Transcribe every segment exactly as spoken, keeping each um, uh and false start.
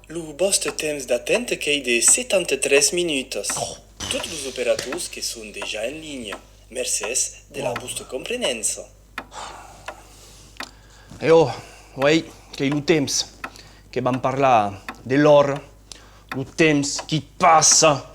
Lo vòste temps d'atent qu'ei de setanta-tres minutas. Tots los operators que son dejà en linha, mercés de la vòsta comprenença. E ò, uèi, qu'ei lo temps, que vam parlar de l'ora, lo temps qui passa.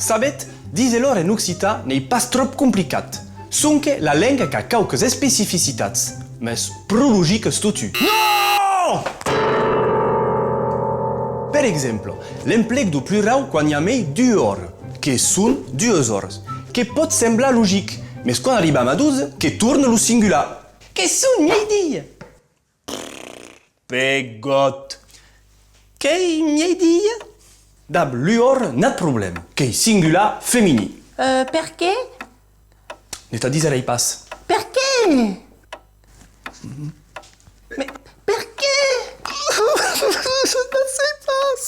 Sabetz, díser l'ora en occitan n'ei pas tròp complicat. Sonque la lenga qu'a quauques especificitats, mès pro logicas totun. Non! Per exemple, l'emplec deu plurau quan i a mei d'ua ora, que son duas oras, que pòt semblar logic, mès quan arribam a dotze, que torna lo singular. Que son mieidia! Pegòt! Qu'ei mieidia? Dab l'ua ora, nat problèma, qu'ei singular feminin. Euh, perqué? Ne t'a diserèi pas. Perqué? Mais perqué? Je ne sais pas.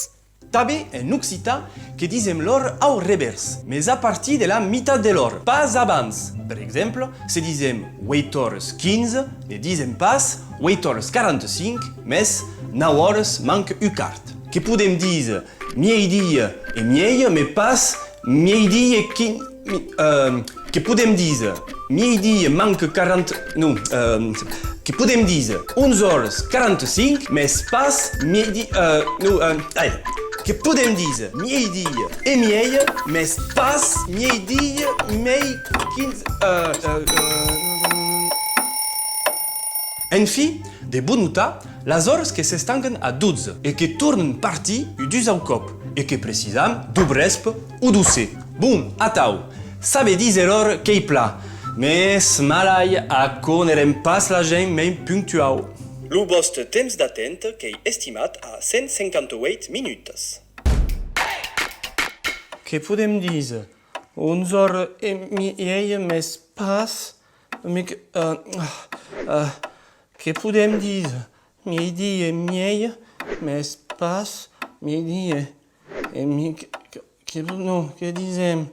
Tanben en occitan que disem l'ora au revèrs, mès a partir de la mitat de l'ora, pas abans. Per exemple, se disem ueit oras quinze, ne disem pas ueit oras quaranta-cinc, mès nau oras manca un quart. Que podem díser mieidia e mieja, mès pas mieidia e quin-, mi-, euh, que podem díser mieidia manca quaranta, non, euh, que podem díser onze oras quaranta-cinc, mès pas mieidia, euh, non, euh, ai, que podem díser mieidia e mieja, mès pas mieidia mei quinze, euh, euh, euh. Enfin, de bon notar, las oras que s'estancan a dotze e que tornan partir un dusau còp e que precisam deu vrèspe o deu ser. Bon, atau, saber díser l'ora qu'ei plan, mès malai, aquò ne rend pas la gent mei punctuau. Lo vòste temps d'atent qu'ei estimat a cent cinquanta-ueit minutas. Que podem díser onze oras e mieja, mès pas mic-, euh, euh, que podem díser mieidia e mieja, mès pas mieidia e mic-, que, que, non, que disem